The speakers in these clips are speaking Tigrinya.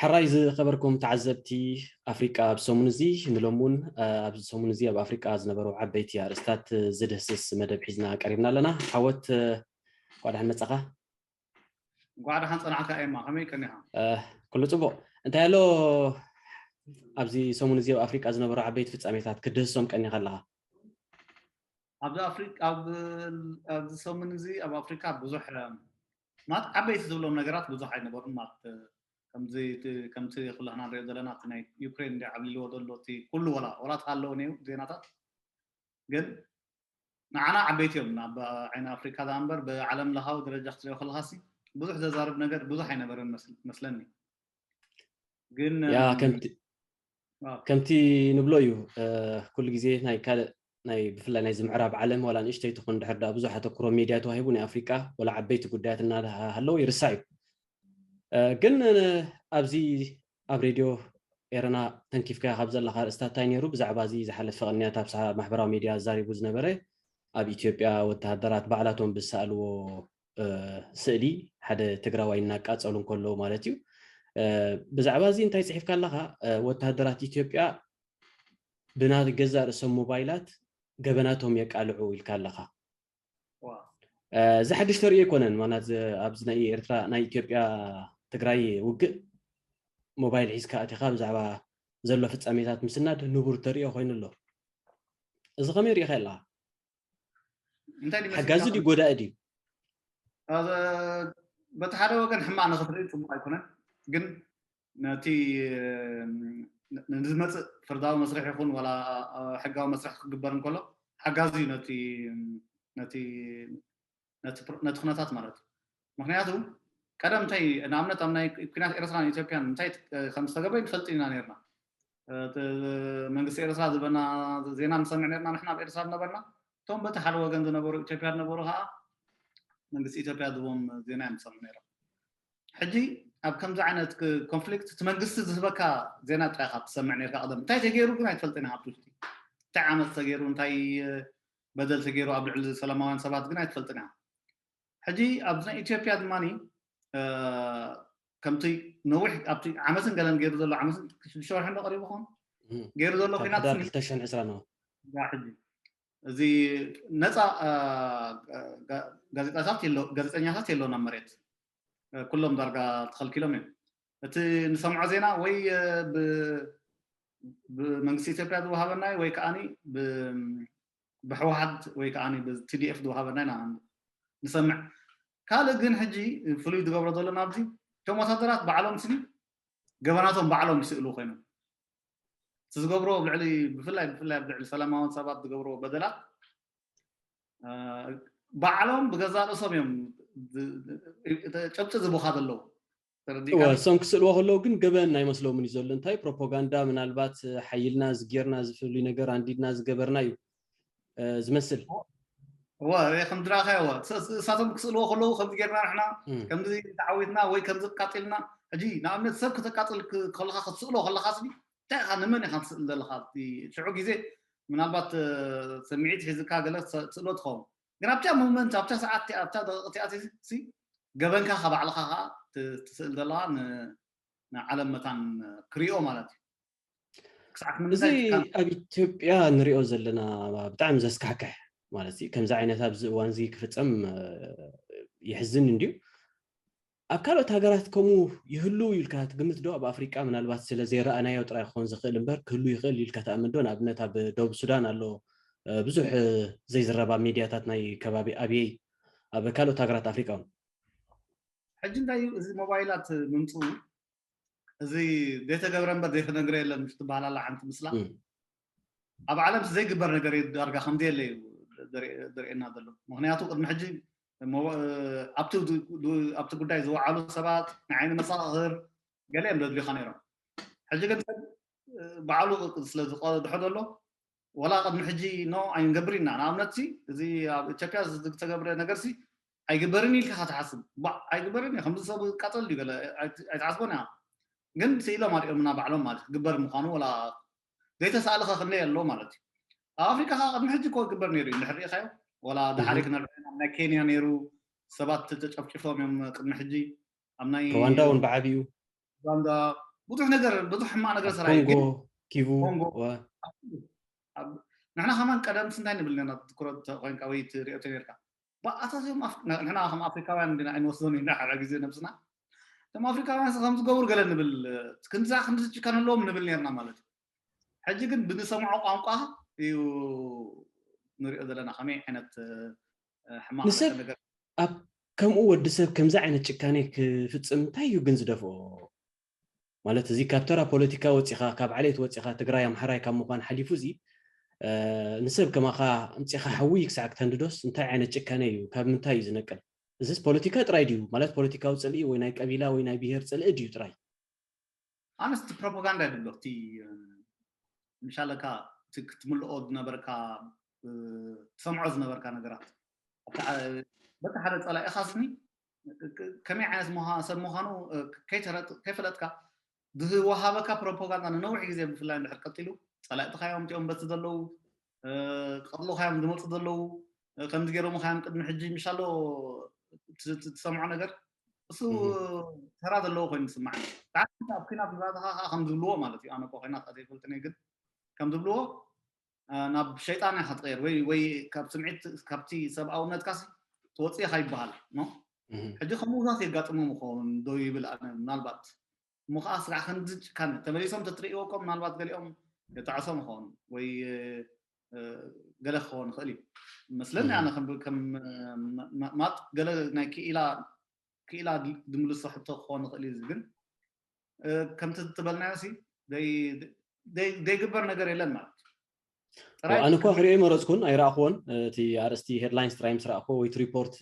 ሕራይ ዝኸበርኩም ተዓዘብቲ ኣፍሪቃ፣ ኣብ ሰሙን እዚ ንሎሚ እውን፣ እ፣ ኣብዚ ሰሙን እዚ ኣብ ኣፍሪቃ ዝነበሩ ዓበይቲ ኣርእስታት ዝድህስስ መደብ ሒዝና ቀሪብና ኣለና። ዓወት፣ እ፣ እንኳዕ ደሓን መጻኻ። እንኳዕ ደሓን ጸናሕካ ኤማ፣ ከመይ ቀኒኻ? እ፣ ኩሉ ጽቡቕ። እንታይ ኣሎ ኣብዚ ሰሙን እዚ ኣብ ኣፍሪቃ ዝነበሩ ዓበይቲ ፍጻሜታት ክትድህሶም ቀኒኻ ኣለኻ? ኣብዚ ኣፍሪቃ፣ ኣብ፣ ኣብዚ ሰሙን እዚ ኣብ ኣፍሪካ ብዙሕ፣ ማለት ዓበይቲ ዝብሎም ነገራት ብዙሕ ኣይነበሩን። ማለት ከምዚ፣ ከምቲ ኩላህና ንሪኦ ዘለና እቲ ናይ ዩክሬን እንዲ ዓብሊልዎ ዘሎ እቲ ኩሉ ወላ፣ ወላ ተሃለዎ ነዩ ዜናታት፣ ግን ንዓና ዓበይቲ እዮም። ኣብ ዓይኒ ኣፍሪካ ደኣ እምበር ብዓለም ለኻዊ ደረጃ ክትሪኦ ከለኻሲ ብዙሕ ዘዛርብ ነገር ብዙሕ ኣይነበረን መስል-፣ መስለኒ። ግን ያ እም፣ ከምቲ ዋው። ከምቲ ንብሎ እዩ፣ እ፣ ኩሉ ግዜ ናይ ካልእ፣ ናይ ብፍላይ ናይዚ ምዕራብ ዓለም ዋላ ንእሽተይ ትኹን ድሕር ዳ ብዙሕ ኣተኩሮ ሜድያ ተዋሂቡ ናይ ኣፍሪቃ ወላ ዓበይቲ ጉዳያት እናሃለዉ ይርሳዕ እዩ። እ፣ ግን፣ እ፣ ኣብዚ ኣብ ሬድዮ ኤረና ተንኪፍካ ካብ ዘለኻ ኣርእስታት እንታይ ነይሩ? ብዛዕባ እዚ ዝሓለፈ ቅንያት ኣብ ሰ-፣ ማሕበራዊ ሜድያ ዛሪቡ ዝነበረ ኣብ ኢትዮጵያ ወተሃደራት ባዕላቶም ብዝሰኣልዎ፣ እ፣ ስእሊ ሓደ ትግራዋይ እናቃጸሉ እንከለዉ ማለት እዩ። እ፣ ብዛዕባ እዚ እንታይ ጽሒፍካ ኣለኻ? እ፣ ወተሃደራት ኢትዮጵያ ብናይ ገዛእ ርእሶም ሞባይላት ገበናቶም የቃልዑ ኢልካ ኣለኻ። ዋው። እ፣ እዚ ሓድሽ ተርእዮ ኣይኮነን። ማና ኣብዚ ናይ ኤርትራ፣ ናይ ኢትዮጵያ ትግራይ ውግእ ሞባይል ሒዝካ ኣቲኻ ብዛዕባ ዘሎ ፍጻሜታት ምስናድ ንቡር ተርእዮ ኮይኑ ኣሎ። እዚ ከመይ ርኢኻ ኣለኻ? እንታይ ድዩ ሓጋዚ መሲልካ? ድዩ ጎዳኢ ድዩ? ኣብ፣ በቲ ሓደ ወገን ሕማቕ ንኽትርኢ ጽቡቕ ኣይኮነን፣ ግን ነቲ፣ ን-፣ ንዝመጽእ ፍርዳዊ መስርሕ ይኹን ዋላ፣ እ፣ ሕጋዊ መስርሕ ክግበር እንከሎ ሓጋዚ እዩ ነቲ፣ ነቲ፣ ነቲ ፕሮ-፣ ነቲ ኩነታት ማለት እዩ። ምኽንያቱ ቀደም እንታይ፣ ንኣብነት ኣብ ናይ ኩናት ኤርትራን ኢትዮጵያን እንታይ፣ እ፣ ከም ዝተገበረ ንፈልጥ ኢና ነርና። እ፣ እቲ መንግስቲ ኤርትራ ዝበና ዜና ንሰምዕ ነርና ንሕና ኣብ ኤርትራ ዝነበርና። እቶም በቲ ሓደ ወገን ዝነበሩ ኢትዮጵያ ዝነበሩ ከዓ መንግስቲ ኢትዮጵያ ዝቦም ዜና እዮም ዝሰምዑ ነይሮም። ሕጂ ኣብ ከምዚ ዓይነት ክ-፣ ኮንፍሊክት እቲ መንግስቲ ዝህበካ ዜና ጥራይ ኢኻ ትሰምዕ ነርካ ቀደም። እንታይ ተገይሩ ግን ኣይትፈልጥን ኢኻ ኣብቲ ውሽጢ። እንታይ ዓመፅ ተገይሩ፣ እንታይ፣ እ፣ በደል ተገይሩ ኣብ ልዕሊ ሰላማውያን ሰባት ግን ኣይትፈልጥን ኢኻ። ሕጂ ኣብዚ ናይ ኢትዮጵያ ድማ፣ እ፣ ከምቲ ነዊሕ ኣብቲ ዓመትን ገለን ገይሩ ዘሎ፣ ዓመትን ሽዱሽተ ወርሒ እንዶ ቀሪቡ ኾን እም፣ ገይሩ ዘሎ ካብ ኲናት ሕዳር ስኒ ክልተ ሽሕን ዕስራን ነው። ያ ሕጂ እዚ ነፃ፣ እ፣ ጋ-፣ ጋዜጣታት የሎ-፣ ጋዜጠኛታት የለውን ኣብ መሬት። እ፣ ኩሎም ዳርጋ ተኸልኪሎም እዮም። እቲ ንሰምዖ ዜና ወይ፣ እ፣ ብ-፣ ብመንግስቲ ኢትዮጵያ ዝወሃበናይ ወይ ከዓኒ ብ-፣ ብህወሓት ወይ ከዓኒ ብ-ቲ ዲ ኤፍ ዝወሃበናይ ኢና ንሰምዕ። ካልእ ግን ሕጂ ፍሉይ ዝገብሮ ዘሎ ናብዚ፣ እቶም ወታደራት ባዕሎም ስኒ ገበናቶም ባዕሎም ይስእሉ ኮይኖም። እቲ ዝገብሮ ኣብ ልዕሊ፣ ብፍላይ፣ ብፍላይ ኣብ ልዕሊ ሰላማውያን ሰባት ዝገብሮ በደላት፣ እ፣ ባዕሎም ብገዛእ ርእሶም እዮም ዝ-፣ ዝ-፣ ጨብጢ ዝቡኻ ዘለዉ። ተረዲእካ? እወ፣ እሶም ክስእልዎ ከለዉ ግን ገበን ኣይመስሎምን እዩ ዘሎ። እንታይ ፕሮፓጋንዳ፣ ምናልባት ሓይልና፣ እዚ ጌርና፣ እዚ ፍሉይ ነገር ኣንዲድና ዝገበርና እዩ፣ እ፣ ዝመስል። እወ፣ እ፣ ከም ዝረኣኻዮ፣ እወ፣ እስ-፣ እስ-፣ እሳቶም ክስእልዎ ከለዉ ከምዚ ጌርና ንሕና፣ እም። ከምዚ ተዓዊትና ወይ ከምዚ ቃጢልና። ሕጂ ንኣብነት ሰብ ክተቃጥል ክ-፣ ከለኻ፣ ክትስእሎ ከለኻ ስኒ እንታይ ኢኻ፣ ንመን ኢኻ ትስእል ዘለኻ? እቲ ሽዑ ግዜ ምናልባት፣ እ፣ ስምዒት ሒዝካ ገለ ትሰ-፣ ትስእሎ ትኸውን። ግን ኣብታ ሞመንት፣ ኣብታ ሰዓት እቲኣ፣ ኣብታ ደቂቕ እቲኣ ሲ፣ ገበንካ ካብ ባዕልኻ ኸዓ ት-፣ ትስእል ዘለኻ ን-፣ ንዓለም መታን ክሪኦ ማለት እዩ። ክሳዕ እዚ ክንምንታይ ትካን ኣብ ኢትዮጵያ ንሪኦ ዘለና ብጣዕሚ ዘስካሕክሕ ማለት እዩ። ከምዚ ዓይነት ኣብዚ እዋን እዚ ክፍጸም፣ እ፣ የሕዝን እንድዩ። ኣብ ካልኦት ሃገራት ከምኡ ይህሉ ኢልካ ትግምት ዶ? ኣብ ኣፍሪቃ ምናልባት ስለ ዘይረኣናዮ ጥራይ ክኾን ዝኽእል እምበር ክህሉ ይኽእል ኢልካ ትኣምን ዶ? ንኣብነት ኣብ ደቡብ ሱዳን ኣሎ፣ እ፣ ብዙሕ፣ እ፣ ዘይዝረብ ኣብ ሜድያታት ናይ ከባቢ ኣብየይ፣ ኣብ ካልኦት ሃገራት ኣፍሪቃ እውን። ሕጂ እንታይ እዩ እዚ ሞባይላት ምምፅኡ? እዚ ዘይተገብረ እምበር ዘይተነግረ የለን ምሽ ትበሃል ኣላ ሓንቲ ምስላ። እም። ኣብ ዓለም ዘይግበር ነገር እዩ ዳርጋ ከም ዘየለ እዩ ዘርኢ-፣ ዘርእየና ዘሎ። ምኽንያቱ ቅድሚ ሕጂ ሞ-፣ ኣብቲ ዱ-፣ ዱ-፣ ኣብቲ ጉዳይ ዝወዓሉ ሰባት ንዓይኒ መሳኽር ገለ እዮም ዘድልዩኻ ነይሮም። ሕጂ ግን ሰብ ባዕሉ ስለ ዝቐድሖ ዘሎ፣ ወላ ቅድሚ ሕጂ ኖ ኣይንገብር ኢና። ንኣብነት ሲ፣ እዚ ኣብ ኢትዮጵያ ዝተገብረ ነገር ሲ ኣይግበርን ኢልካ ትሓስብ። ባ-፣ ኣይግበርን እዩ፣ ከምዚ ሰብ ዝቃጸል ድዩ ገለ ኣይ-፣ ኣይትሓስቦን ኢኻ። ግን ስኢሎም ኣርእዮምና ባዕሎም ማለት ክግበር ምዃኑ፣ ወላ ዘይተሳእለኸ ክንደይ ኣሎ ማለት እዩ። ኣብ ኣፍሪካ ከዓ ቅድሚ ሕጂ እኮ ይግበር ነይሩ እዩ፣ እንድሕር ርኢኻዮ። ወላ ድሓሪ እህ። ክነልዕል ኢና፣ ኣብ ናይ ኬንያ ነይሩ፣ ሰባት ተጨፍጭፎም እዮም ቅድሚ ሕጂ። ኣብ ናይ ሩዋንዳ እውን ብዓቢኡ ሩዋንዳ ብዙሕ ነገር፣ ብዙሕ ሕማቕ ነገር ኣብ ሰራዩ። ኮንጎ ግን ኪቡ ኮንጎ ወ- ኣብ- ንሕና ከማን ቀደምሲ እንታይ ንብል ነርና፣ ትኩረት ኮይንካ ወይ ትሪኦ ነርካ። ባኣታት እዮም ኣፍ- ንሕና ከም ኣፍሪካውያን እንዲና ኣይንወስዶን ኢና ሓደ ግዜ ነብስና። እቶም ኣፍሪካውያን ስ ከም ዝገብሩ ገለ ንብል፣ ክንዛ ክንዚ ጭካን ኣለዎም ንብል ነርና ማለት እዩ። ሕጂ ግን ብንሰምዖ ቋንቋ እዩ ንሪኦ ዘለና ከመይ ዓይነት እ፣ ሕማቕ ንሰብ ነገር። ኣብ ከምኡ ወዲ ሰብ ከምዚ ዓይነት ጭካኔ ክፍጽም እንታይ እዩ ግን ዝደፍኦ? ማለት እዚ ካብ ተራ ፖለቲካ ወጺኻ፣ ካብ ዓሌት ወጺኻ፣ ትግራይ ኣምሓራይ ካብ ምዃን ሓሊፉ እዚ እ፣ ንሰብ ከማኻ ኣምጺኻ ሓዊ ክሳዕ ክተንድዶስ እንታይ ዓይነት ጭካኔ እዩ? ካብ ምንታይ እዩ ዝነቅል? እዚስ ፖለቲካ ጥራይ ድዩ? ማለት ፖለቲካዊ ጽልኢ ወይ ናይ ቀቢላ ወይ ናይ ብሄር ጽልኢ ድዩ ጥራይ? ኣነስ እቲ ፕሮፓጋንዳ ይብሎ፣ እቲ እ፣ ምሻለካ እቲ ክትምልኦ ዝነበርካ እ፣ ትሰምዖ ዝነበርካ ነገራት ኣብቲ ዓ- በቲ ሓደ ጸላኢኻስኒ ክ- ከመይ ዓይነት ምዃ- ሰብ ምዃኑ እ፣ ከይተረጥ- ከይፈለጥካ ዝወሃበካ ፕሮፓጋንዳ ንነዊሕ ግዜ ብፍላይ እንድሕር ቀጢሉ ጸላእትኻ እዮም እቲኦም በቲ ዘለዉ እ፣ ክቐትሉኻ እዮም ዝመፁ ዘለዉ እ፣ ከምዚ ገይሮምኻ እዮም ቅድሚ ሕጂ ምሻሎ ት- ት- ትሰምዖ ነገር እሱ እህ። ተራ ዘለዎ ኮይኑ ዝስማዕ። ብዓቢ ኣብ ኩናት ንባዕልኻ ከዓ ከም ዝብልዎ ማለት እዩ። ኣነ እኮ ኩናት ኣይፈልጥን እየ፣ ግን ከም ዝብልዎ እ፣ ናብ ሸይጣን ኢኻ ትቐየር ወይ ወይ ካብ ስምዒት ካብቲ ሰብኣውነትካሲ ትወፅእ ኢኻ ይበሃል። ኖ እህ። ሕጂ ከምኡታት የጋጥሞም ይኸውን ዶ ይብል ኣነ ምናልባት። እሞ ከዓ ስጋዕ ከምዚ ጭካነ ተመሊሶም ተትርእይዎ እኮ ምናልባት ገሊኦም የጣዕሶም ይኸውን ወይ እ፣ ገለ ክኸውን ይኽእል እዩ መስለኒ። እህ። ኣነ ከም ከም እ፣ ማ- ማ- ማጥ ገለ ናይ ክኢላ ክኢላ ድምልሶ ሕቶ ክኸውን ይኽእል እዩ። እዚ ግን እ፣ ከምቲ ትበልናዮ ሲ ደይ- ደይ- ደይግበር ነገር የለን ማለት እዩ። ጥራይ ኣነ እኳ ክሪኦ ይመረፅኩን ኣይረኣኽዎን። እቲ ኣርእስቲ ሄድላይንስ ጥራይ ምስ ረኣኽዎ ወይ እቲ ሪፖርት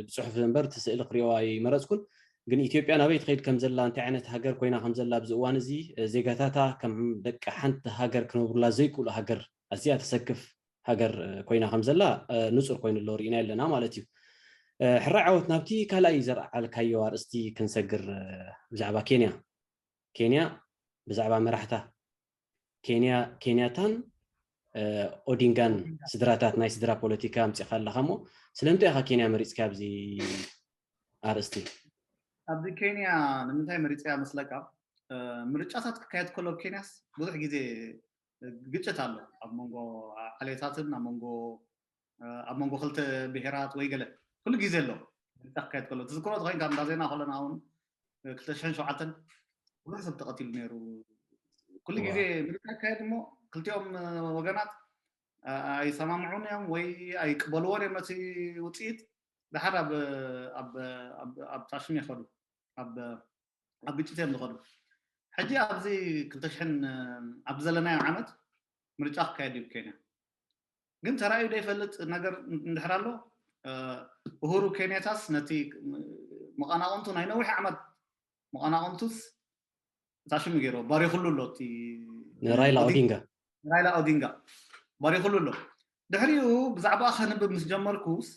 ብፅሑፍ እምበር እቲ ስእሊ ክሪኦ ኣይመረፅኩን። ግን ኢትዮጵያ ናበይ ትኸይድ ከም ዘላ እንታይ ዓይነት ሃገር ኮይና ከም ዘላ ኣብዚ እዋን እዚ ዜጋታታ ከም ደቂ ሓንቲ ሃገር ክነብሩላ ዘይክእሉ ሃገር ኣዝያ ተሰክፍ ሃገር ኮይና ከም ዘላ ንፁር ኮይኑ ኣሎ ርኢና ኣለና ማለት እዩ። ሕራይ ዓወት ናብቲ ካልኣይ ዘርኣልካዮ ኣርእስቲ ክንሰግር ብዛዕባ ኬንያ። ኬንያ ብዛዕባ መራሕታ ኬንያ ኬንያታን ኦዲንጋን ስድራታት ናይ ስድራ ፖለቲካ ኣምፂኻ ኣለኻ እሞ ስለምንታይ ኢኻ ኬንያ መሪፅካ ኣብዚ ኣርእስቲ? ኣብዚ ኬንያ ንምንታይ መሪፅያ መስለካ? ምርጫታት ክካየድ ከሎ ኣብ ኬንያስ ብዙሕ ግዜ ግጭት ኣሎ ኣብ መንጎ ዓሌታትን ኣብ መንጎ ኣብ መንጎ ክልተ ብሄራት ወይ ገለ ኩሉ ግዜ ኣሎ። ምርጫ ክካየድ ከሎ ትዝክሮ ተኮይንካ እንዳ ዜና ከለና እውን ክልተ ሽሕን ሸውዓተን ብዙሕ ሰብ ተቐቲሉ ነይሩ። ኩሉ ግዜ ምርጫ ይካየድ እሞ ክልቲኦም ወገናት ኣይሰማምዑን እዮም ወይ ኣይቅበልዎን እዮም ነቲ ውፅኢት። ድሓር ኣብ ኣብ ኣብ ታሽም ይኸዱ ኣብ ኣብ ግጭት እዮም ዝኸዱ። ሕጂ ኣብዚ ክልተ ሽሕን ኣብ ዘለናዮ ዓመት ምርጫ ክካየድ እዩ ኬንያ። ግን ተራእዩ ዘይፈልጥ ነገር እንድሕር ኣሎ ኡሁሩ ኬንያታስ ነቲ መቐናቕንቱ ናይ ነዊሕ ዓመት መቐናቕንቱስ እታ ሽሙ ገይሮ ባሪኹሉ ኣሎ እቲ ንራይላ ኦዲንጋ ራይላ ኦዲንጋ ባሪኹሉ ኣሎ። ድሕሪኡ ብዛዕባ ከንብብ ምስ ጀመርኩስ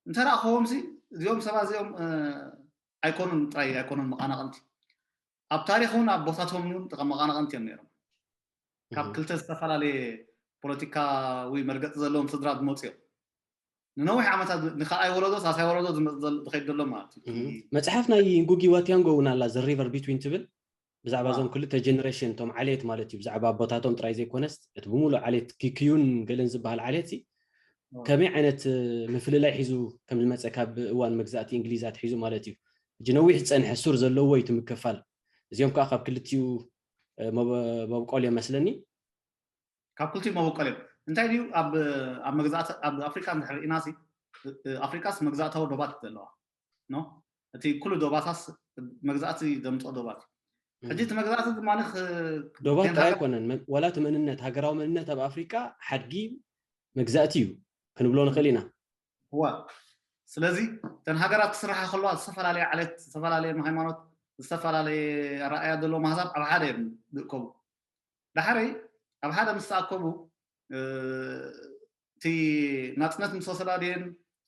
እንተ ረኣኸዎም ሲ እዚኦም ሰባት እዚኦም ኣይኮኑን ጥራይ ኣይኮኑን መቐናቕንቲ ኣብ ታሪኽ እውን ኣብ ቦታቶም እውን መቐናቕንቲ እዮም ነይሮም። ካብ ክልተ ዝተፈላለየ ፖለቲካዊ መርገፂ ዘለዎም ስድራ ዝመፁ እዮም። ንነዊሕ ዓመታት ንካልኣይ ወለዶ ሳሳይ ወለዶ ዝኸይድ ዘሎ ማለት እዩ። መፅሓፍ ናይ ንጉጊ ዋቲያንጎ እውን ኣላ ዘ ሪቨር ቢትዊን ትብል ብዛዕባ እዞም ክልተ ጀነሬሽን እቶም ዓሌት ማለት እዩ ብዛዕባ ኣቦታቶም ጥራይ ዘይኮነስ እቲ ብምሉእ ዓሌት ኪክዩን ገለን ዝበሃል ዓሌት ከመይ ዓይነት ምፍልላይ ሒዙ ከም ዝመፀ ካብ እዋን መግዛእቲ እንግሊዝ ኣትሒዙ ማለት እዩ ሕጂ ነዊሕ ዝፀንሐ ሱር ዘለዎ እዩ እቲ ምክፋል። እዚኦም ከዓ ካብ ክልቲኡ መብቆል እዮም መስለኒ። ካብ ክልቲኡ መበቆል እዮም። እንታይ ድዩ ኣብ ኣብ መግዛእቲ ኣብ ኣፍሪካ እንድሕር ርኢና ሲ ኣፍሪካስ መግዛእታዊ ዶባት ዘለዋ ኖ እቲ ኩሉ ዶባታስ መግዛእቲ ዘምፅኦ ዶባት እዩ። ሕጂ እቲ መግዛእቲ ድማ ዶባት ጥራይ ኣይኮነን ዋላ እቲ መንነት ሃገራዊ መንነት ኣብ ኣፍሪካ ሓድጊ መግዛእቲ እዩ ክንብሎ ንኽእል ኢና። እዋ ስለዚ እተን ሃገራት ክስራሓ ከለዋ ዝተፈላለየ ዓሌት ዝተፈላለየ ሃይማኖት ዝተፈላለየ ኣረኣያ ዘለዎም ኣህዛብ ኣብ ሓደ እዮም ዝእከቡ። ዳሕረይ ኣብ ሓደ ምስ ተኣከቡ እቲ ናፅነት ምስ ወሰዳ ድየን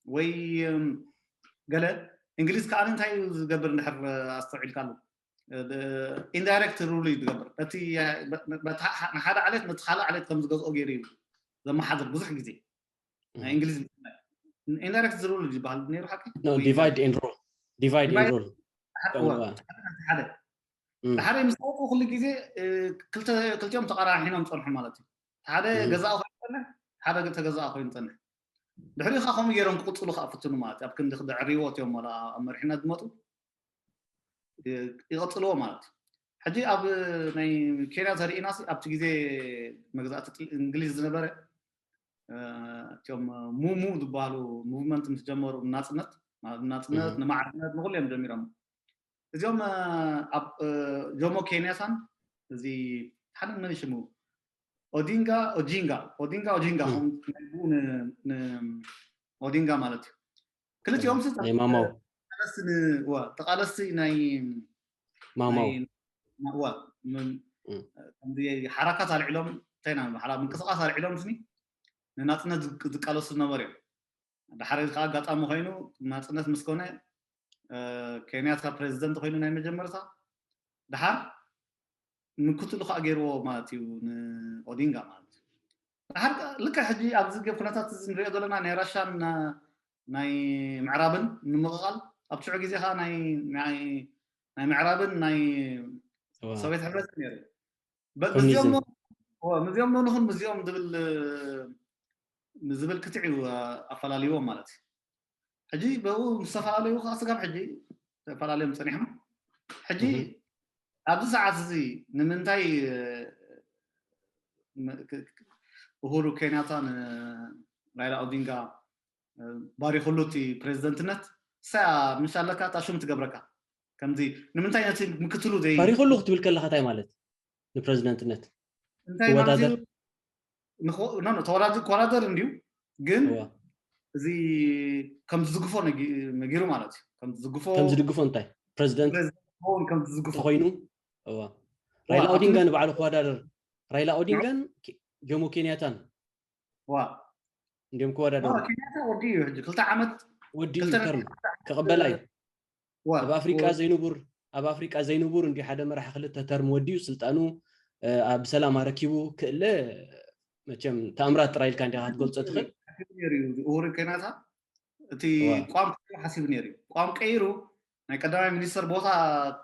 ወይ ገለ እንግሊዝ ከዓ እንታይ እዩ ዝገብር እንድሕር ኣስተውዒልካሉ ኢንዳይሬክት ሩል እዩ ዝገብር። እቲ ንሓደ ዓሌት ነቲ ካልእ ዓሌት ከም ዝገዝኦ ገይሩ እዩ ዘመሓድር ብዙሕ ግዜ። ናይ እንግሊዝ ኢንዳይሬክት ሩል ዝበሃል ነይሩ ሓቂ ዲቫይድ ኤንድ ሩል ዲቫይድ ኤንድ ሩል ሓደ ሓደ ምስ ወፁ ኩሉ ግዜ ክልቲኦም ተቐራሒኖም ፀንሑ ማለት እዩ። ሓደ ገዛእ ኮይኑ ፀንሕ፣ ሓደ ተገዛእ ኮይኑ ፀንሕ። ድሕሪኡ ከዓ ከምኡ ገይሮም ክቕፅሉ ከዓ ፍትኑ ማለት እዩ። ኣብ ክንዲ ክደዕርይዎ እቲኦም ወላ ኣብ መሪሕነት ዝመፁ ይቐፅልዎ ማለት እዩ። ሕጂ ኣብ ናይ ኬንያ ተሪኢና ኣብቲ ግዜ መግዛእቲ እንግሊዝ ዝነበረ እቲኦም ሙሙ ዝበሃሉ ሙቭመንት ምስ ጀመሩ ናፅነት ናፅነት ንማዕርነት ንኩሉ እዮም ጀሚሮም። እዚኦም ኣብ ጆሞ ኬንያታን እዚ ሓደ መን ሽሙ ኦዲንጋ ኦጂንጋ ኦዲንጋ ኦጂንጋ ኦዲንጋ ማለት እዩ። ክልቲኦም ማማው ተቃለስቲ ናይ ማማው ሓራካት ኣልዒሎም እንታይና ምንቅስቃስ ኣልዒሎም ስኒ ንናፅነት ዝቃለሱ ዝነበሩ እዮም። ድሓር ከዓ ኣጋጣሚ ኮይኑ ናፅነት ምስ ኮነ ኬንያታ ፕሬዚደንት ኮይኑ ናይ መጀመርታ ድሓር ምክትሉ ከዓ ገይርዎ ማለት እዩ ንኦዲንጋ ማለት እዩ። ድሓር ልክዕ ሕጂ ኣብዚ ኩነታት እዚ ንሪኦ ዘለና ናይ ራሻን ናይ ምዕራብን ንምቕቓል ኣብ ሽዑ ግዜ ከዓ ናይ ምዕራብን ናይ ሶቪየት ሕብረት ነይሩ። ምስዚኦም ንኹን ምስዚኦም ዝብል ዝብል ክትዕ እዩ ኣፈላልይዎም ማለት እዩ። ሕጂ ብኡ ምስ ተፈላለዩ ከዓ ስጋብ ሕጂ ተፈላለዮም ፀኒሖም። ሕጂ ኣብዚ ሰዓት እዚ ንምንታይ ኡሁሩ ኬንያታ ንራይላ ኦዲንጋ ባሪክሉ እቲ ፕሬዚደንትነት እሳ ምሽ ኣለካ እታ ሹም ትገብረካ ከምዚ ንምንታይ ነቲ ምክትሉ ዘይ ባሪክሉ ክትብል ከለካ እንታይ ማለት ንፕሬዚደንትነት እንታይ ማለት እዩ? ተወዳደር እንዲዩ ግን እዚ ከም ዝዝግፎ ነጊሩ ማለት እዩ። ከም ዝዝግፎ ከም ዝድግፎ እንታይ ፕሬዚደንት ውን ከም ዝዝግፎ ተኮይኑ እዋ ራይላ ኦዲንጋ ንባዕሉ ክወዳደር ራይላ ኦዲንጋን ጆሞ ኬንያታን ዋ እንዲም ክወዳደሩ ኬንያታ ወዲ እዩ ሕጂ ክልተ ዓመት ወዲ ተርም ክቕበላ እዩ። ኣብ ኣፍሪቃ ዘይንቡር ኣብ ኣፍሪቃ ዘይንቡር እንዲ ሓደ መራሕ ክልተ ተርም ወዲዩ ስልጣኑ ኣብ ሰላም ኣረኪቡ ክእለ መቸም ተኣምራት ጥራይ ኢልካ እንዲኻ ክትገልጾ ትኽእል። ኡሁሩ ኬንያታ እቲ ቋም ሓሲቡ ነይሩ ቋም ቀይሩ ናይ ቀዳማይ ሚኒስተር ቦታ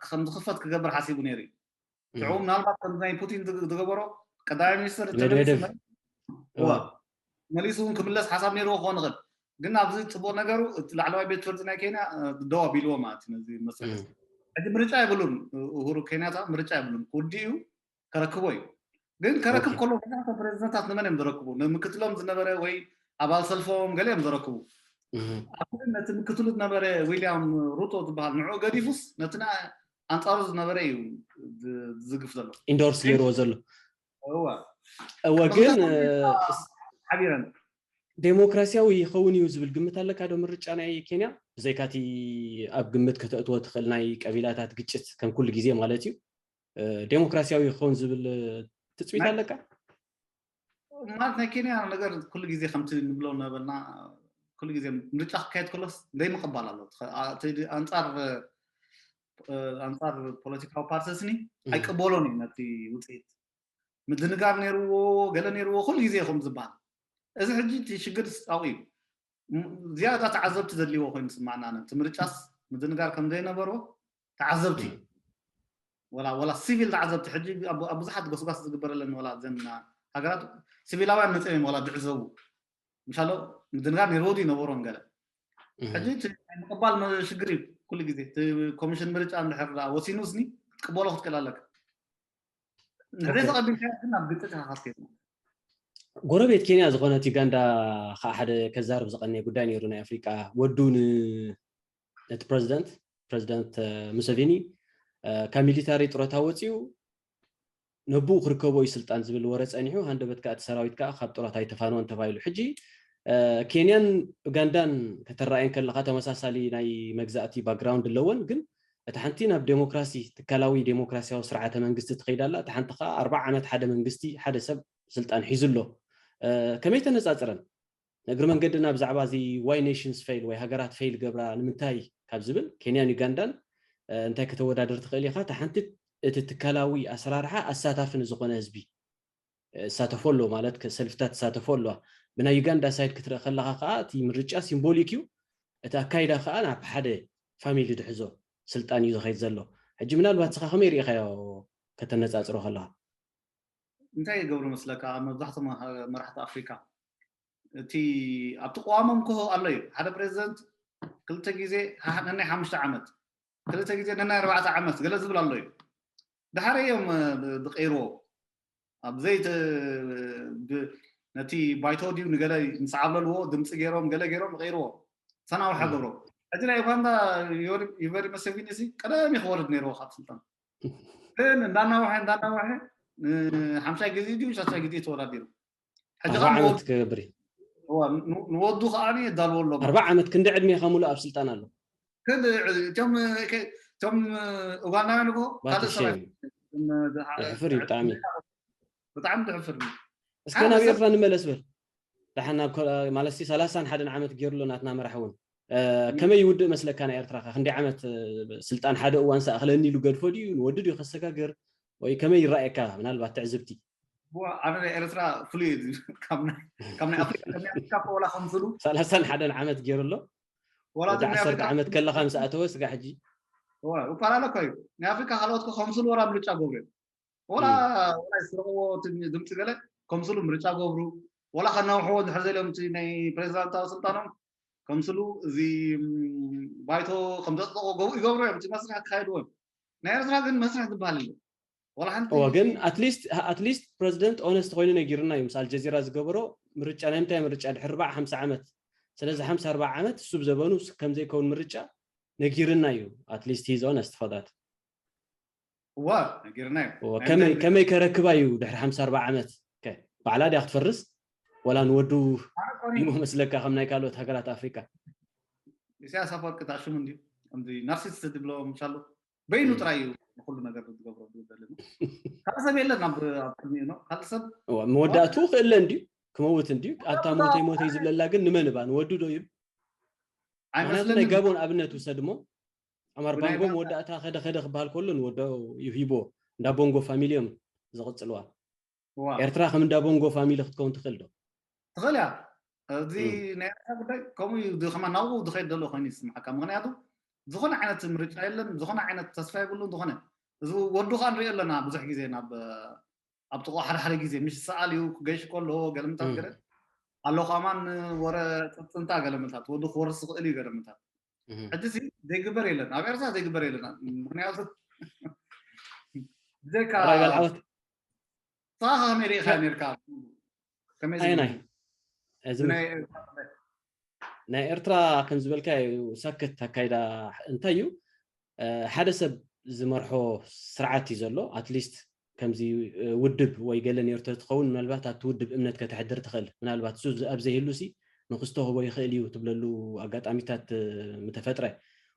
ከም ዝኽፈት ክገብር ሓሲቡ ነይሩ። ሽዑ ምናልባት ከም ናይ ፑቲን ዝገበሮ ቀዳማይ ሚኒስተር ሜድቬዴቭ መሊሱ እውን ክምለስ ሓሳብ ነይርዎ ክኾን ይኽእል። ግን ኣብዚ ፅቡቅ ነገሩ እቲ ላዕለዋይ ቤት ፍርዲ ናይ ኬንያ ደው ኣቢልዎ ማለት እዩ። ነዚ መስርሕ ሕጂ ምርጫ የብሉን። ኡሁሩ ኬንያታ ምርጫ የብሉን። ክውድእ እዩ ከረክቦ እዩ። ግን ከረክብ ከሎ ብዙሓት ፕሬዚደንታት ንመን እዮም ዘረክቡ? ንምክትሎም ዝነበረ ወይ ኣባል ሰልፎም ገለ እዮም ዘረክቡ። ኣብዚ ግን ነቲ ምክትሉ ዝነበረ ዊልያም ሩቶ ዝበሃል ንዕኡ ገዲፉስ ነቲ ኣንፃሩ ዝነበረ እዩ ዝዝግፍ ዘሎ ኢንዶርስ ገይርዎ ዘሎ እወ እወ ግን ሓቢረን ዴሞክራሲያዊ ይኸውን እዩ ዝብል ግምት ኣለካ ዶ? ምርጫ ናይ ኬንያ ብዘይካቲ ኣብ ግምት ከተእትዎ ትኽእል ናይ ቀቢላታት ግጭት ከም ኩሉ ግዜ ማለት እዩ ዴሞክራሲያዊ ይኸውን ዝብል ትፅቢት ኣለካ? ማለት ናይ ኬንያ ነገር ኩሉ ግዜ ከምቲ ንብሎ ነበርና ኩሉ ግዜ ምርጫ ክካየድ ከሎስ ዘይምቕባል ኣሎ። ኣንፃር ኣንፃር ፖለቲካዊ ፓርቲስኒ ኣይቅበሎን እዩ ነቲ ውፅኢት ምድንጋር ነይርዎ ገለ ነይርዎ ኩሉ ግዜ ከም ዝበሃል እዚ ሕጂ እቲ ሽግር ኣብኡ እዩ። ዝያዳ ተዓዘብቲ ዘድልዎ ኮይኑ ስማዕና ነቲ ምርጫስ ምድንጋር ከም ዘይነበሮ ተዓዘብቲ ወላ ወላ ሲቪል ተዓዘብቲ ሕጂ ኣብ ብዙሓት ጎስጓስ ዝግበረለን ወላ ዘን ሃገራት ሲቪላውያን መፅኦም እዮም ወላ ዝዕዘቡ ምሻሎ ምድንጋር ነይርዎ ድዩ ነበሮም ገለ ሕጂ ናይ ምቕባል ሽግር እዩ። ኩሉ ግዜ ኮሚሽን ምርጫ እንድሕር ወሲኑ ስኒ ክትቅበሎ ክትክእል ኣለካ። እንድሕር ተቐቢልካ ግን ኣብ ግጭት ኢኻ ክትከይድ ጎረቤት ኬንያ ዝኾነት ዩጋንዳ ከዓ ሓደ ከዛርብ ዝቐነየ ጉዳይ ነይሩ። ናይ ኣፍሪቃ ወዱ ነቲ ፕረዚደንት ፕረዚደንት ሙሰቪኒ ካብ ሚሊታሪ ጥሮታ ወፂኡ ነብኡ ክርከቦ እዩ ስልጣን ዝብል ወረ ፀኒሑ፣ ሃንደበት ከዓ እቲ ሰራዊት ከዓ ካብ ጥሮታ ኣይተፋነወን ተባሂሉ። ሕጂ ኬንያን ኡጋንዳን ከተረኣየን ከለካ ተመሳሳሊ ናይ መግዛእቲ ባክግራውንድ ኣለወን፣ ግን እታ ሓንቲ ናብ ዴሞክራሲ ትካላዊ ዴሞክራሲያዊ ስርዓተ መንግስቲ ትኸይድ ኣላ፣ እታ ሓንቲ ከዓ ኣርባዓ ዓመት ሓደ መንግስቲ ሓደ ሰብ ስልጣን ሒዙ ኣሎ። ከመይ ተነፃፅረን? ንእግሪ መንገድና ብዛዕባ እዚ ዋይ ኔሽንስ ፌይል ወይ ሃገራት ፌይል ገብራ ንምንታይ ካብ ዝብል ኬንያን ዩጋንዳን እንታይ ከተወዳድር ትኽእል ኢኻ? እታ ሓንቲ እቲ ትካላዊ ኣሰራርሓ ኣሳታፊ ንዝኾነ ህዝቢ እሳተፎ ኣሎ ማለት ሰልፍታት እሳተፎ ኣለዋ። ብናይ ዩጋንዳ ሳይድ ክትርኢ ከለኻ ከዓ እቲ ምርጫ ሲምቦሊክ እዩ። እቲ ኣካይዳ ከዓ ናብ ሓደ ፋሚሊ ድሕዞ ስልጣን እዩ ዝኸይድ ዘሎ። ሕጂ ምናልባት ንስኻ ከመይ ርኢኻዮ ከተነፃፅሮ ከለኻ? እንታይ ይገብሩ መስለካ? መብዛሕቶም መራሕቲ ኣፍሪካ እቲ ኣብቲ ቅዋሞም ክሆ ኣሎ እዩ። ሓደ ፕሬዚደንት ክልተ ግዜ ነናይ ሓሙሽተ ዓመት ክልተ ግዜ ነናይ ኣርባዕተ ዓመት ገለ ዝብል ኣሎ እዩ። ድሓረ እዮም ዝቀይርዎ። ኣብዘይ ነቲ ባይቶ ድዩ ንገለ ምስ ዓብለልዎ ድምፂ ገይሮም ገለ ገይሮም ይቀይርዎ። ሰናውሓ ገብሮ። ሕጂ ናይ ኡጋንዳ ዩቨሪ መሰቪኒ ሲ ቀደም እዩ ክወርድ ነይርዎ ካብ ስልጣን። ግን እንዳናውሐ እንዳናውሐ ሓምሻይ ግዜ ድዩ ሻሻይ ግዜ ተወዳዲሩ። ኣርባ ዓመት ክገብር እዩ። ንወዱ ከዓ የዳልዎ ኣሎ። ኣርባ ዓመት ክንዲ ዕድሜ ከሙሉ ኣብ ስልጣን ኣሎ። እቶም እቶም ኡጋንዳውያን እኮ ካልእ ሰብ የሕፍር እዩ ብጣዕሚ። ብጣዕሚ ድሕፍር። እስከ ናብ ኤርትራ ንመለስ በል። ደሓን ናብ ማለት ሰላሳን ሓደን ዓመት ገይሩ ኣሎ ናትና መራሕ እውን። ከመይ ይውድእ መስለካ? ናይ ኤርትራ ክንደይ ዓመት ስልጣን ሓደ እዋን ሰኣኽለኒ ኢሉ ገድፎ ድዩ ንወዱ ድዩ ከሰጋግር ወይ ከመይ ይረኣየካ? ምናልባት ትዕዝብቲ ኣነ ናይ ኤርትራ ፍሉይ ካብ ናይ ኣፍሪካ ኮላ ከምስሉ ሰላሳን ሓደን ዓመት ገይሩ ኣሎ። ወዲ ዓሰርተ ዓመት ከለኻ ምስ ኣተወ ስጋ ሕጂ እኳላለ እኮ እዩ። ናይ ኣፍሪካ ካልኦት ከምስሉ ወላ ምርጫ ገብሩ እዮም። ወላ ወላ ይስረቅዎ ድምፂ ገለ ከምስሉ ምርጫ ገብሩ፣ ወላ ከናውሕዎ ድሕር ዘሎም ናይ ፕሬዚዳንታዊ ስልጣኖም ከምስሉ እዚ ባይቶ ከምዘፅደቆ ይገብሩ እዮም። መስርሕ ክካየድዎ እዮም። ናይ ኤርትራ ግን መስርሕ ዝበሃል የለ። ወላ ሓንቲ እዎ ግን ኣትሊስት ኣትሊስት ፕሬዚደንት ኦነስት ኮይኑ ነጊርና እዩ። ምስ ኣልጀዚራ ዝገበሮ ምርጫ ናይ ምንታይ ምርጫ ድሕሪ ኣርባዓ ሓምሳ ዓመት? ስለዚ ሓምሳ ኣርባዓ ዓመት እሱ ብዘበኑ ከምዘይከውን ምርጫ ነጊርና እዩ። ኣትሊስት ሂዝ ኦነስት ፎር ዳት እዋ ነጊርና እዩ። ከመይ ከረክባ እዩ ድሕሪ ሓምሳ ኣርባዓ ዓመት? ባዕላ ድያ ክትፈርስ ወላ ንወዱ ይሞ መስለካ? ከም ናይ ካልኦት ሃገራት ኣፍሪካ ኢሳያስ ኣፈወርቂ ታሽሙ እንዲ ከምዚ ናርሲስት ዝብሎ ምሻሎ በይኑ ጥራይ እዩ ንኩሉ ነገር ዝገብሮ ዝብል ዘለና። ካልእ ሰብ የለን ኣብ ቅድሚኡ ነው። ካልእ ሰብ መወዳእቱ ክእለ እንዲዩ ክመውት እንዲዩ ኣብታ ሞተይ ሞተይ ዝብለላ ግን ንመን እባ ንወዱ ዶ ይብል? ምክንያቱ ናይ ጋቦን ኣብነት ውሰድ እሞ ኣማርባንጎ መወዳእታ ከደ ከደ ክበሃል ከሎ ንወዶ ይሂቦ እንዳ ቦንጎ ፋሚሊ እዮም ዝቕፅልዋ። ኤርትራ ከም እንዳ ቦንጎ ፋሚሊ ክትከውን ትኽእል ዶ? ትኽእል እያ። እዚ ናይ ኤርትራ ጉዳይ ከምኡ እዩ። ከማ ናብኡ ዝኸይድ ዘሎ ኮይኑ ይስምዓካ። ምክንያቱ ዝኾነ ዓይነት ምርጫ የለን፣ ዝኾነ ዓይነት ተስፋ የብሉን። ዝኾነ እዚ ወዱ ከዓ ንሪኦ ኣለና ብዙሕ ግዜ ናብ ኣብ ጥቆ ሓደ ሓደ ግዜ ምሽ ሰኣል እዩ ክገሽ ከሎ ገለምታት ገለ ኣሎ ከማን ወረ ፅንታ ገለምታት ወዱ ክወርስ ዝኽእል እዩ ገለምታት ሕጂ ሲ ዘይግበር የለን። ኣብ ኤርትራ ዘይግበር የለን። ምክንያቱ ብዘይካ ራይ በልዓወት ንስኻ ከመይ ርኢኻ ነርካ? ከመይ ኣየናይ? እዚ ናይ ኤርትራ ከም ዝበልካ እዩ። ሳክት ኣካይዳ እንታይ እዩ? ሓደ ሰብ ዝመርሖ ስርዓት እዩ ዘሎ። ኣትሊስት ከምዚ ውድብ ወይ ገለ ነርቶ ትኸውን ምናልባት ኣብቲ ውድብ እምነት ከተሕድር ትኽእል። ምናልባት እሱ ኣብ ዘይህሉ ሲ ንክስተህቦ ይኽእል እዩ ትብለሉ ኣጋጣሚታት ምተፈጥረ፣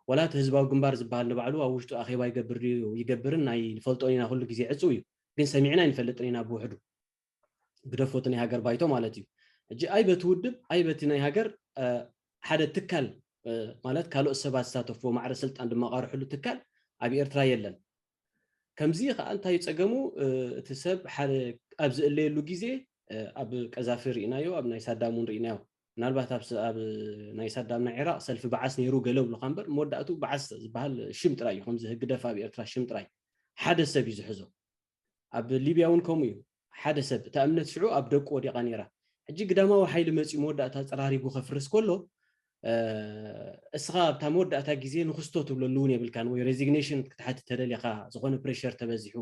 ወላ እቲ ህዝባዊ ግንባር ዝበሃል ንባዕሉ ኣብ ውሽጡ ኣኼባ ይገብር ድዩ ይገብርን ናይ ንፈልጦን ኢና ኩሉ ግዜ ዕፁው እዩ። ግን ሰሚዕና ኣይንፈልጥን ኢና ብውሕዱ ግደፎ እቲ ናይ ሃገር ባይቶ ማለት እዩ። ሕጂ ኣይ በቲ ውድብ ኣይ በቲ ናይ ሃገር ሓደ ትካል ማለት ካልኦት ሰባት ዝሳተፍዎ ማዕረ ስልጣን ድመቃርሕሉ ትካል ኣብ ኤርትራ የለን። ከምዚ ከዓ እንታይ እዩ ፀገሙ? እቲ ሰብ ሓደ ኣብ ዝእለየሉ ግዜ ኣብ ቀዛፊ ርኢናዮ፣ ኣብ ናይ ሳዳም እውን ርኢናዮ። ምናልባት ኣብ ናይ ሳዳም ናይ ዒራቅ ሰልፊ በዓስ ነይሩ ገለ ብሉካ እምበር መወዳእቱ በዓስ ዝበሃል ሽም ጥራይ እዩ። ከምዚ ህግደፍ ኣብ ኤርትራ ሽም ጥራይ ሓደ ሰብ እዩ ዝሕዞ። ኣብ ሊብያ እውን ከምኡ እዩ። ሓደ ሰብ እታ እምነት ሽዑ ኣብ ደቁ ወዲቓ ነይራ። ሕጂ ግዳማዊ ሓይሊ መፂኡ መወዳእታ ፀራሪጉ ከፍርስ ከሎ እስኻ ኣብታ መወዳእታ ግዜ ንክስቶ ትብለሉ እውን የብልካን ወይ ሬዚግኔሽን ክትሓትት ተደሊኻ ዝኾነ ፕሬሸር ተበዚሑ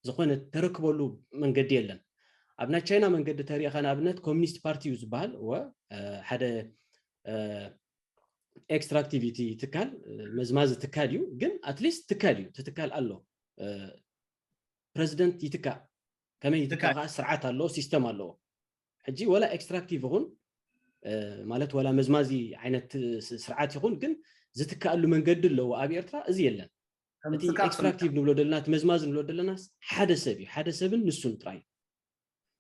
ዝኾነ ተረክበሉ መንገዲ የለን። ኣብ ናይ ቻይና መንገዲ ተሪእኻ ንኣብነት ኮሚኒስት ፓርቲ እዩ ዝበሃል። እወ ሓደ ኤክስትራክቲቪቲ ትካል መዝማዚ ትካል እዩ፣ ግን ኣትሊስት ትካል እዩ። እቲ ትካል ኣሎ ፕረዚደንት ይትካእ። ከመይ ይትካእ ከዓ ስርዓት ኣለዎ፣ ሲስተም ኣለዎ። ሕጂ ወላ ኤክስትራክቲቭ ይኹን ማለት ወላ መዝማዚ ዓይነት ስርዓት ይኹን ግን ዝትካኣሉ መንገዲ ኣለዎ። ኣብ ኤርትራ እዚ የለን። እቲ ኤክስትራክቲቭ ንብሎ ዘለና እቲ መዝማዚ ንብሎ ዘለናስ ሓደ ሰብ እዩ፣ ሓደ ሰብን ንሱን ጥራይ እዩ።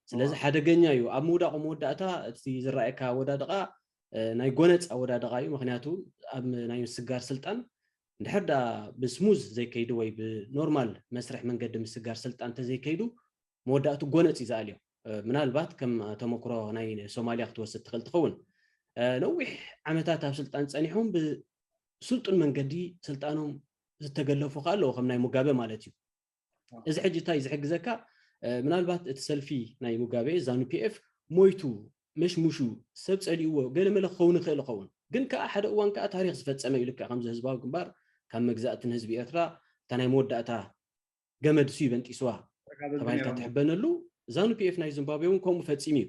ስለዚ ሓደገኛ እዩ። ኣብ ምውዳቑ መወዳእታ እቲ ዝረኣየካ ኣወዳድቓ ናይ ጎነፅ ኣወዳድቓ እዩ። ምክንያቱ ኣብ ናይ ምስጋር ስልጣን እንድሕር ደኣ ብስሙዝ ዘይከይዱ ወይ ብኖርማል መስርሕ መንገዲ ምስጋር ስልጣን እንተዘይከይዱ፣ መወዳእቱ ጎነጽ እዩ ዝኣልዮ። ምናልባት ከም ተመክሮ ናይ ሶማልያ ክትወስድ ትኽእል ትኸውን። ነዊሕ ዓመታት ኣብ ስልጣን ጸኒሖም ብስልጡን መንገዲ ስልጣኖም ዝተገለፉ ከኣ ኣለዉ፣ ከም ናይ ሙጋበ ማለት እዩ። እዚ ሕጂ እንታይ ዝሕግዘካ? ምናልባት እቲ ሰልፊ ናይ ሙጋበ ዛኑ ፒኤፍ ሞይቱ፣ መሽሙሹ፣ ሰብ ጸሊእዎ፣ ገለመለ ክኸውን ይኽእል ይኸውን። ግን ከኣ ሓደ እዋን ከኣ ታሪኽ ዝፈጸመ እዩ። ልክዕ ከምዚ ህዝባዊ ግንባር ካብ መግዛእትን ህዝቢ ኤርትራ እታ ናይ መወዳእታ ገመድ እሱ ይበንጢስዋ ተባሂልካ ትሕበነሉ፣ ዛኑ ፒኤፍ ናይ ዚምባብዌ እውን ከምኡ ፈጺሙ እዩ።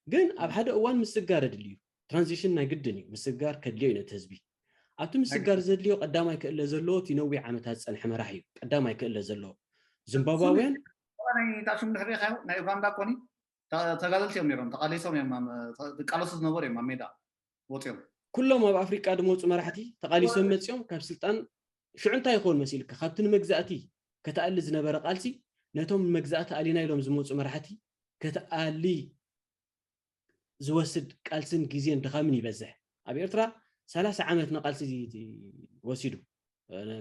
ግን ኣብ ሓደ እዋን ምስግጋር ኣድልዩ፣ ትራንዚሽን ናይ ግድን እዩ። ምስግጋር ከድልዮ እዩ ነቲ ህዝቢ። ኣብቲ ምስግጋር ዘድልዮ ቀዳማይ ክእለ ዘለዎ እቲ ነዊሕ ዓመታት ዝጸንሐ መራሒ እዩ። ቀዳማይ ክእለ ዘለዎ ዚምባብዋውያን ናይ ታሽም ድሕሪ ኻዮ ናይ ኡጋንዳ ኮኒ ተጋደልቲ እዮም ነይሮም፣ ተቃሊሶም እዮም፣ ዝቃለሱ ዝነበሩ እዮም ኣብ ሜዳ ወፂኦም። ኩሎም ኣብ ኣፍሪቃ ዝመፁ መራሕቲ ተቃሊሶም መፂኦም ካብ ስልጣን ሽዑ እንታይ ይኸውን መሲልካ? ካብቲ ንመግዛእቲ ከተኣሊ ዝነበረ ቃልሲ ነቶም ንመግዛእቲ ኣሊና ኢሎም ዝመፁ መራሕቲ ከተኣሊ ዝወስድ ቃልስን ግዜን ድኻምን ይበዝሕ። ኣብ ኤርትራ ሰላሳ ዓመት ንቃልሲ ወሲዱ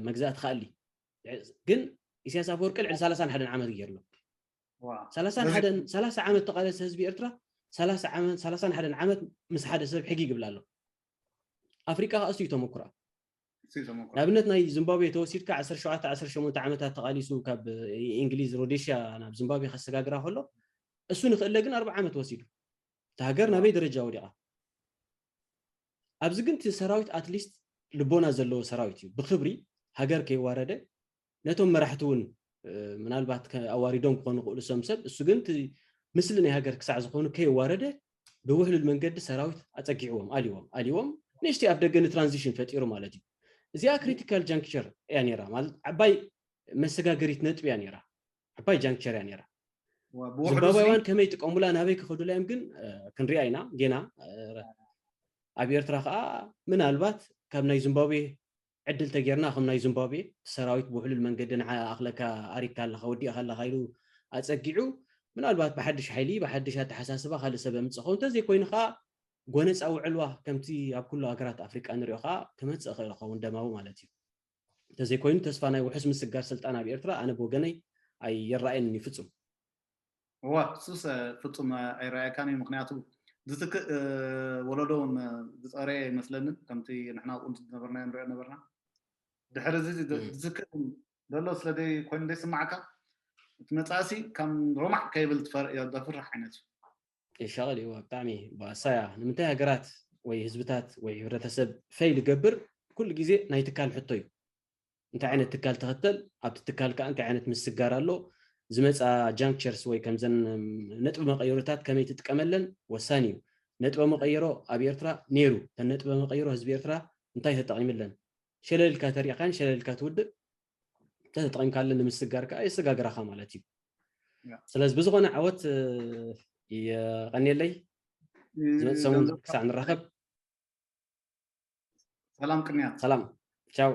መግዛእቲ ክኣሊ፣ ግን ኢሳያስ ኣፈወርቂ ልዕሊ ሰላሳን ሓደን ዓመት ገይርሎ። ሰላሳ ዓመት ተቃለሰ ህዝቢ ኤርትራ፣ ሰላሳ ዓመት፣ ሰላሳን ሓደን ዓመት ምስ ሓደ ሰብ ሕጊ ይግብላ ኣሎ። ኣፍሪቃ ከኣ እሱ እዩ ተመኩራ። ንኣብነት ናይ ዚምባብዌ ተወሲድካ ዓሰርተ ሸውዓተ ዓሰርተ ሸሞንተ ዓመታት ተቃሊሱ ካብ እንግሊዝ ሮዴሽያ ናብ ዚምባብዌ ከሰጋግራ ከሎ እሱ ንክእለ ግን ኣርብዓ ዓመት ወሲዱ። እታ ሃገር ናበይ ደረጃ ወዲቓ? ኣብዚ ግን እቲ ሰራዊት ኣትሊስት ልቦና ዘለዎ ሰራዊት እዩ። ብክብሪ ሃገር ከይዋረደ ነቶም መራሕቲ እውን ምናልባት ኣዋሪዶም ክኾኑ ክእሉ ሰም ሰብ፣ እሱ ግን እቲ ምስሊ ናይ ሃገር ክሳዕ ዝኾኑ ከይዋረደ ብውሕሉል መንገዲ ሰራዊት ኣፀጊዕዎም፣ ኣልዎም ኣልዎም ንእሽተይ ኣፍ ደገ ንትራንዚሽን ፈጢሩ ማለት እዩ። እዚኣ ክሪቲካል ጃንክቸር እያ ነይራ፣ ማለት ዓባይ መሰጋገሪት ነጥቢ እያ ነይራ፣ ዓባይ ጃንክቸር እያ ነይራ። ዚምባብያውያን ከመይ ይጥቀሙላ ናበይ ክኸዱላ እዮም ግን ክንሪኣ ኢና ጌና። ኣብ ኤርትራ ከዓ ምናልባት ካብ ናይ ዚምባብዌ ዕድል ተጌርና ከም ናይ ዚምባብዌ ሰራዊት ብውሕሉል መንገዲ ንዓ ኣኽለካ ኣሪካ ኣለካ ወዲእካ ኣለካ ኢሉ ኣፀጊዑ ምናልባት ብሓድሽ ሓይሊ ብሓድሽ ኣተሓሳስባ ካልእ ሰብ ኣምፅእ ኸውን እንተዘይኮይኑ ከዓ ጎነፃዊ ዕልዋ ከምቲ ኣብ ኩሉ ሃገራት ኣፍሪቃ ንሪኦ ከዓ ክመፅእ ይኽእል ይኸውን ደማዊ ማለት እዩ። እንተዘይኮይኑ ተስፋ ናይ ውሑስ ምስግጋር ስልጣን ኣብ ኤርትራ ኣነ ብወገነይ ኣይረኣየንን እዩ ፍጹም። እዋ እሱስ ፍጹም ኣይረኣየካን እዩ። ምክንያቱ ዝትክእ ወለዶ እውን ዝፀረየ ኣይመስለንን። ከምቲ ንሕና ኣብኡ ዝነበርናዮ ንሪኦ ነበርና። ድሕሪ እዚ ዝትክእ ዘሎ ስለ ኮይኑ ዘይስማዓካ እቲ መፃእሲ ከም ሮማዕ ከይብል ዘፍርሕ ዓይነት እዩ። የሻቕል እዩ ብጣዕሚ ባእሳያ። ንምንታይ ሃገራት ወይ ህዝብታት ወይ ሕብረተሰብ ፌል ይገብር? ኩሉ ግዜ ናይ ትካል ሕቶ እዩ። እንታይ ዓይነት ትካል ትኽተል? ኣብቲ ትካል ከዓ እንታይ ዓይነት ምስግጋር ኣሎ? ዝመፃ ጃንክቸርስ ወይ ከምዘን ነጥቢ መቐየሮታት ከመይ ትጥቀመለን ወሳኒ እዩ። ነጥበ መቐየሮ ኣብ ኤርትራ ነይሩ። እተን ነጥበ መቐየሮ ህዝቢ ኤርትራ እንታይ ተጠቒምለን? ሸለል ኢልካ ተሪእካን ሸለል ኢልካ ትውድእ። እንተተጠቒምካለን ንምስግጋር ከዓ የሰጋግራኻ ማለት እዩ። ስለዚ ብዝኾነ ዓወት የቐንየለይ። ዝመፅእ ሰሙን ክሳዕ ንራኸብ ሰላም ቅንያት። ሰላም ቻው።